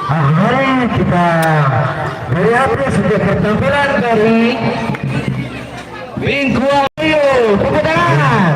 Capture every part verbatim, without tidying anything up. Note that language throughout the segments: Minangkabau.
Akhirnya kita beri aplaus untuk pertampilan dari Bingkuang Ayu. Tepuk tangan.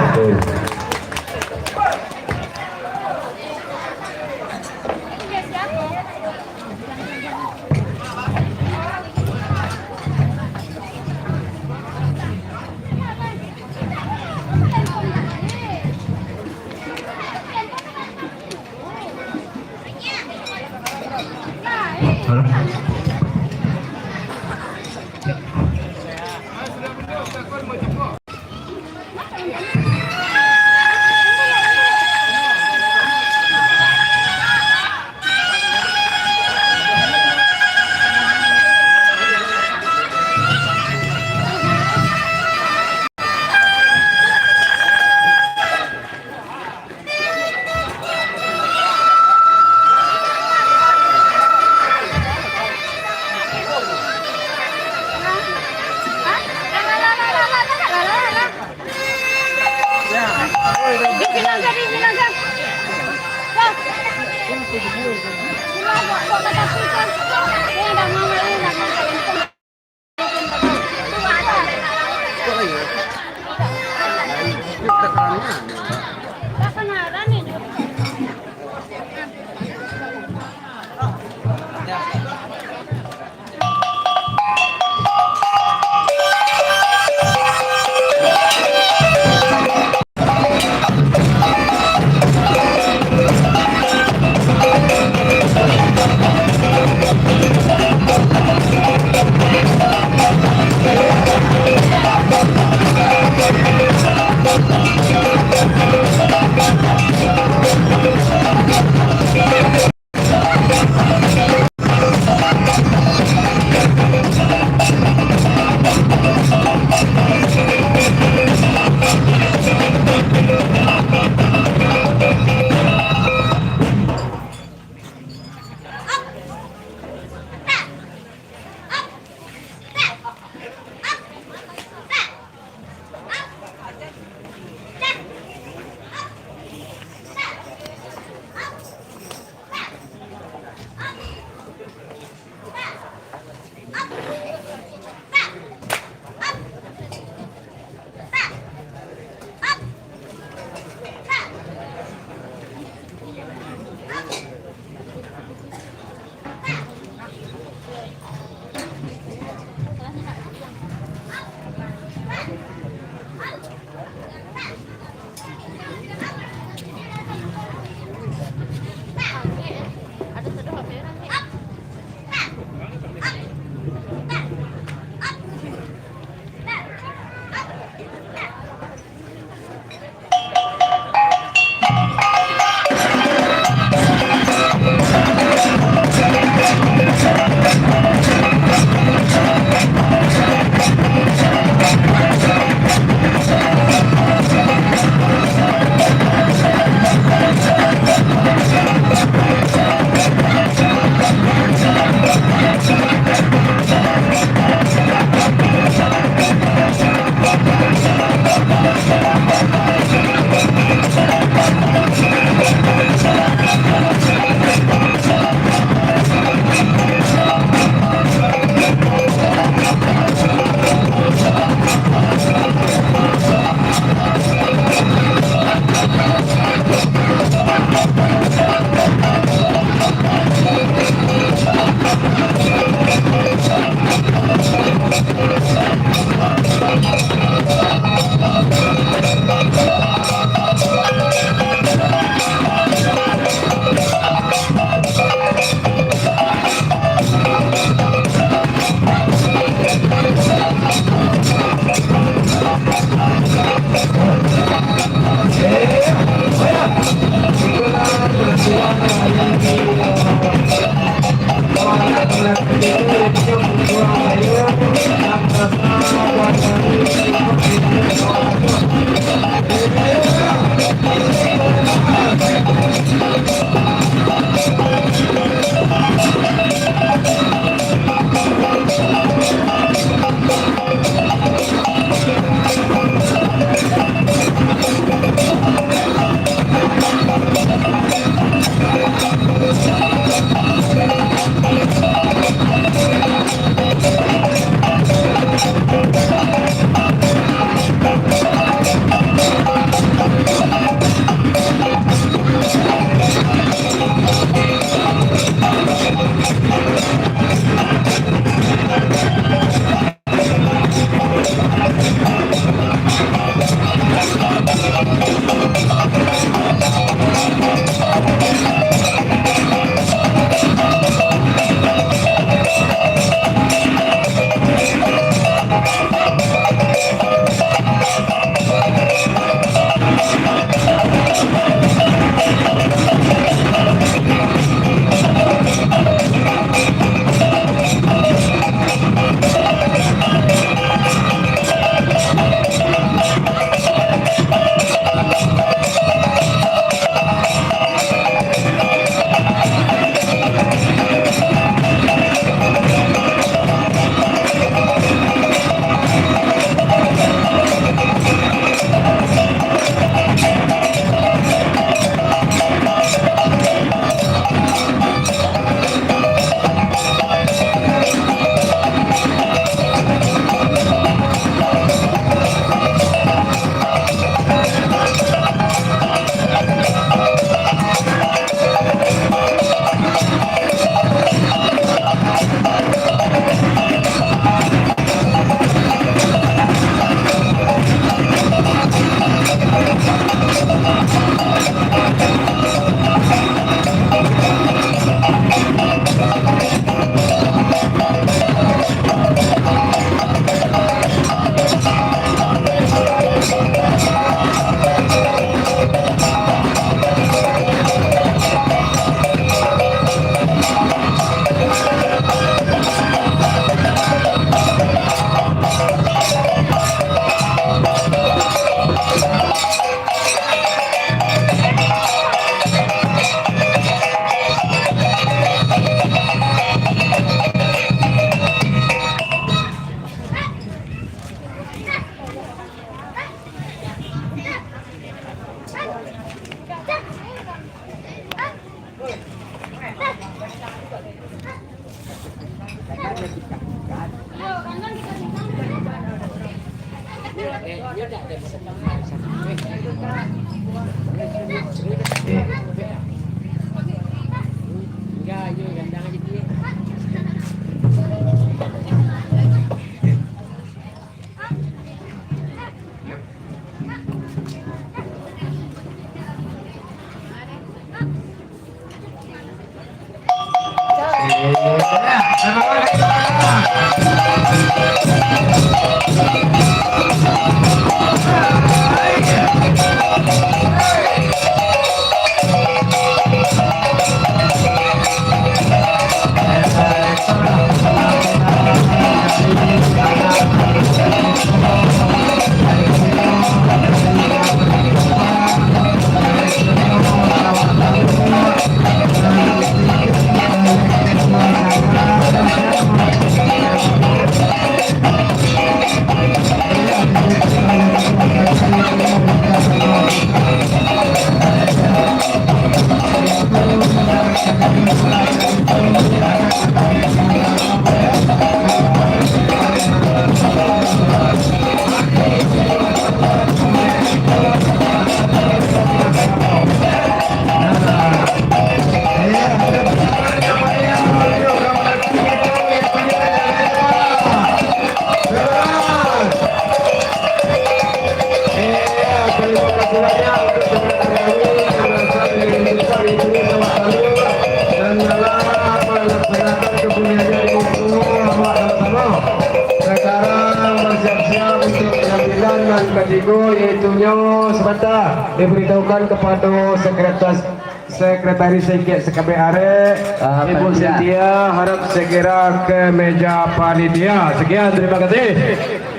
Sakarang basiap-siap untuak panampilan nan katigo, yaitunyo sabanta dibaritahukan kapado sekretaris, sekretaris sikik sakabek arek, Ah, Ibu panitia. Cynthia, harap segera ke meja panitia. Sekian, terima kasih.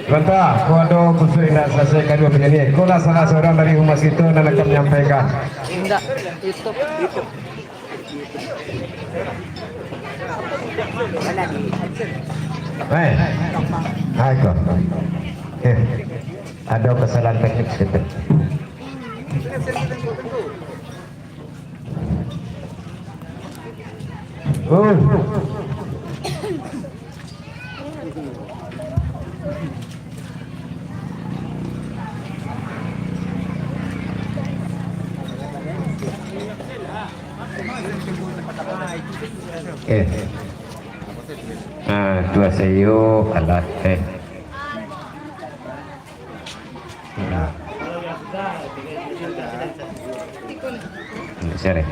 Sabanta, ko ado khusus nak salasaikan dulu panyanyi. Ko lah salah saurang dari humas kito nan akan manyampaikan. Indak, itu, itu. Eh, hai ko. Eh, ado kasalahan teknik saketek. Oh. Eh. Ah, tu asa iyo kalah, eh. Hmm. Hmm, siap, eh.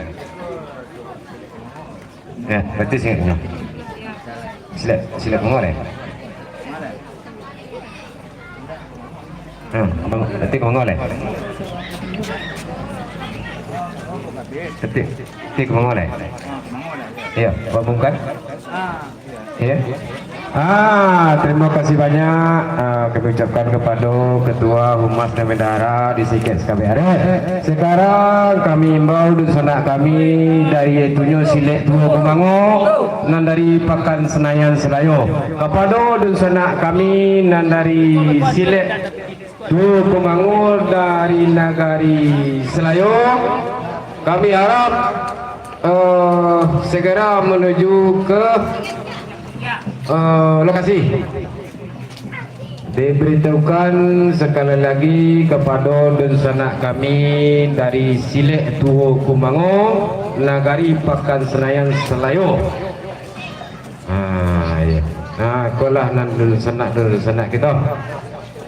Ya, berarti singkatnyo. Sila, sila Bangau, eh. Hmm, abang, berarti ka Bangau, eh. Berarti, berarti ka Bangau, eh. Iyo, Pak Bungkan. Iyo. Ah, tarimo kasih banyak, ah, kami ucapkan kapado Ketua Humas dan Bendahara di sikik sakabek arek. Sakarang kami imbau dunsanak kami dari, yaitunyo Silek Tuo Kumango, nan dari Pakan Senayan Selayo. Kapado dunsanak kami nan dari Silek Tuo Kumango dari Nagari Selayo, kami harap, eh, segera menuju ke, eh, lokasi. Diberitahukan sekali lagi kepada dunsanak kami dari Silek Tuo Kumango, Nagari Pakan Senayan Selayo. Ah, iyo. Ah, ikolah nan dunsanak-dunsanak kito.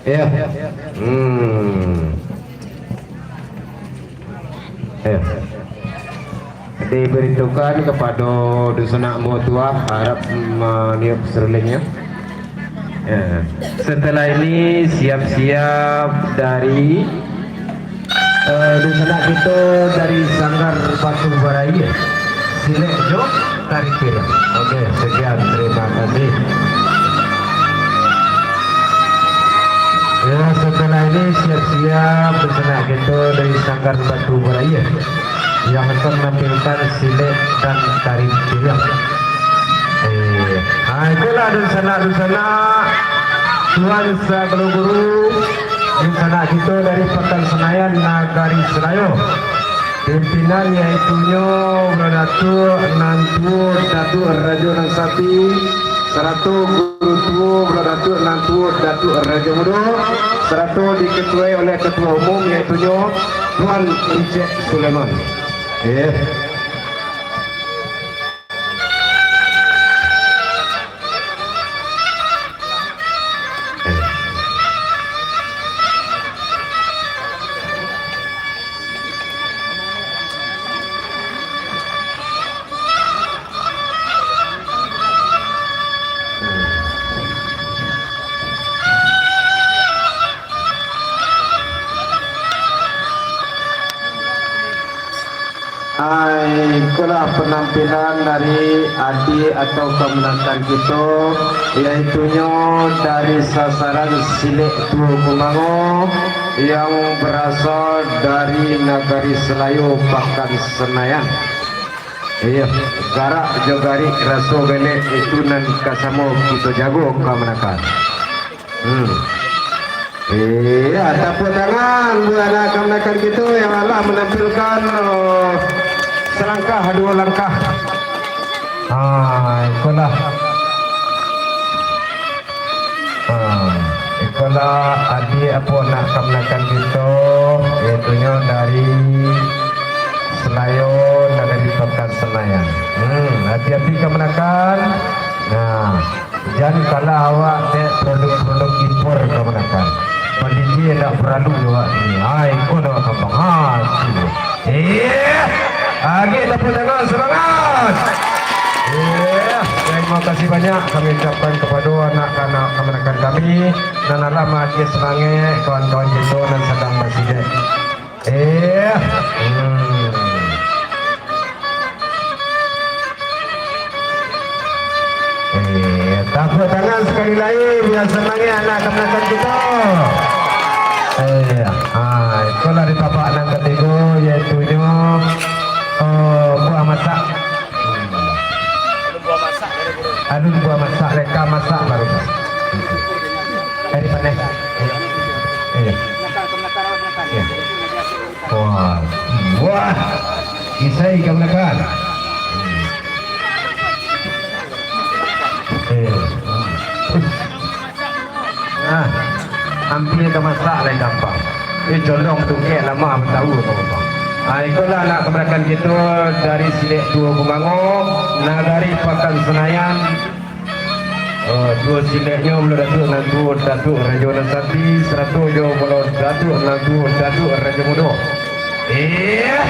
Iyo. Hmm. Iyo. Diberitahukan kepada dunsanak ambo tuah, harap maniup serulingnyo. Ya. Setelah ini siap-siap dari Eh, dunsanak kito dari Sanggar Batu Baraia, Silek jo Taripir. Oke, sekian, terima kasih. Ya, setelah ini siap-siap dunsanak kito dari Sanggar Batu Baraia yang akan menampilkan Silek dan Taripir. Eh, ha, itulah dunsanak-dunsanak Tuan Sagalo Guru. Dunsanak kito dari Pakan Senayan, Nagari Selayo. Pimpinan yaitunyo Bro Datuak Nan Tuo, Datuak Rajo Nan Sati, sarato Guru Tuo Bro Datuak Nan Tuo, Datuak Rajo Mudo, sarato diketuai oleh Ketua Umum yaitunyo Tuan Encik Sulaiman. Eh. Ikolah penampilan dari adik atau kamanakan kito, yaitunyo dari sasaran Silek Tuo Kumango yang berasal dari Nagari Selayo, Pakan Senayan. Iyo, garak jo garik raso galek itu nan ka samo kito jago kamanakan. Hmm. Iya, tapuak tangan buat anak kamanakan kito yang alah menampilkan, oh, selangkah dua langkah. Ah, ikolah. Ah, ikolah adik apo anak kamanakan kito, yaitunyo dari Selayo, dari Pakan Senayan. Hmm, hati-hati kamanakan. Nah, jan kalah awak dek produk-produk impor kamanakan. Pandigi indak paralu awak ni. Ai, ko nak kambang hati. Eh, agak tapuak tangan, semangat. Eh, terima kasih banyak kami ucapkan kepada anak-anak kamanakan kami. Nan alah maagiah semangat kawan-kawan kito nan sadang basilek. Eh, hmm. Eh, tapuak tangan sakali lai, bia samangek anak kamanakan kito. Eh, ah, ikolah di babak nan katigo, yaitunyo, eh, buah masak. Hmm. Alun buah masak, leka masak baru. Eh, di paneh. Eh. Eh. Wah, wah, isai kamanakan. Eh. Ah, ampia ka masak lai gampang. Eh, condong tu kek lama batawu ka gampang. Ah, ikolah anak kamanakan kito dari Silek Tuo Kumango, nagari Pakan Senayan. Oh, duo sileknyo, Balo Datuak Nan Tuo, Datuak Rajo Nan Santi, sarato jo Balo Datuak Nan Tuo, Datuak Rajo Mudo. Iya,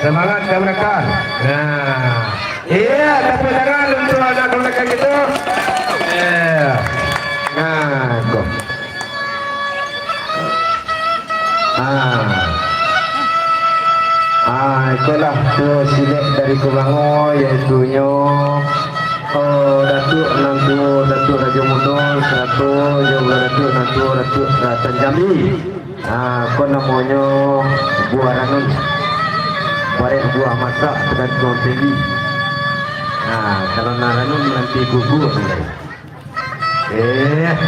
semangat kamanakan. Nah, iya, tapuak tangan untuak anak kamanakan kito. Iya. Nah, ko. Ah. Ah, ikolah duo silek dari Kumango, yaitunyo, oh, Datuak Nan Tuo, Datuak Rajo Mudo, sarato jo Datuak Nan Tuo, Datuak Ratan Jambi. Ah, ko namonyo buah ranun. Barek buah masak, tagantuang tinggi. Ah, kalau nan ranun nanti gugur. Eh.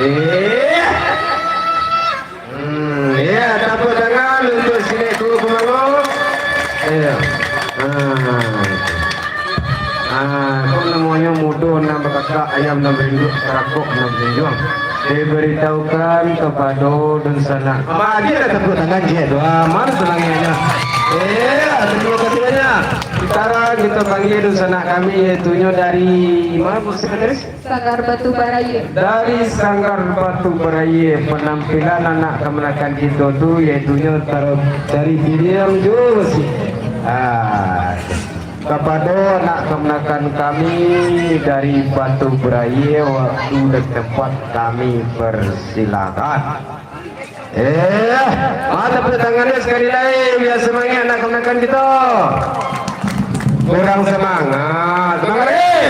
Eh. Hmm, iya, tapuak tangan untuak Silek Tuo Kumango. Iya. Ah. Ah, ko namonyo mudo nan bakakak, ayam nan barinduak, karakok nan bajunjuang. Dibaritahukan kapado dunsanak. Amak agiah lah tapuak tangan, cek tu. Ah, ma sanangnyo. Iya, tarimo kasih banyak. Sekarang kito panggia dunsanak kami, yaitunyo dari ma, Bu Sekretaris? Sanggar Batu Barayie. Dari Sanggar Batu Barayie, penampilan anak kamanakan kito tu, yaitunyo taro-, dari Biniam Jusi. Ah, kapado anak kamanakan kami dari Batu Barayie, waktu dan tempat kami persilakan. Eh, ma tapuak tangan sakali lai, bia samangek anak kamanakan kito. Kurang samangat, samangat lai.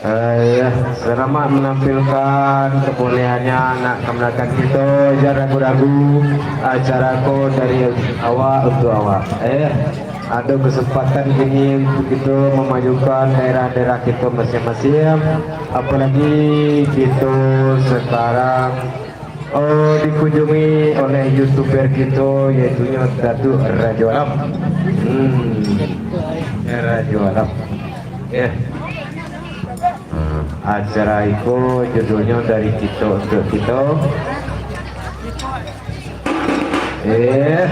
Eh, ya, Selamat menampilkan kebolehannya, nak ka belakang kito, jan ragu-ragu, acara ko dari awak untuk awak. Eh, ado kesempatan kini untuk kito memajukan daerah-daerah kito masing-masing, apalagi kito sekarang, oh, dikunjungi oleh youtuber kito, yaitunyo Datuk Rajo Alam. Hmm, Rajo Alam. Eh. Acara iko judulnyo Dari Kito Untuak Kito. Eh.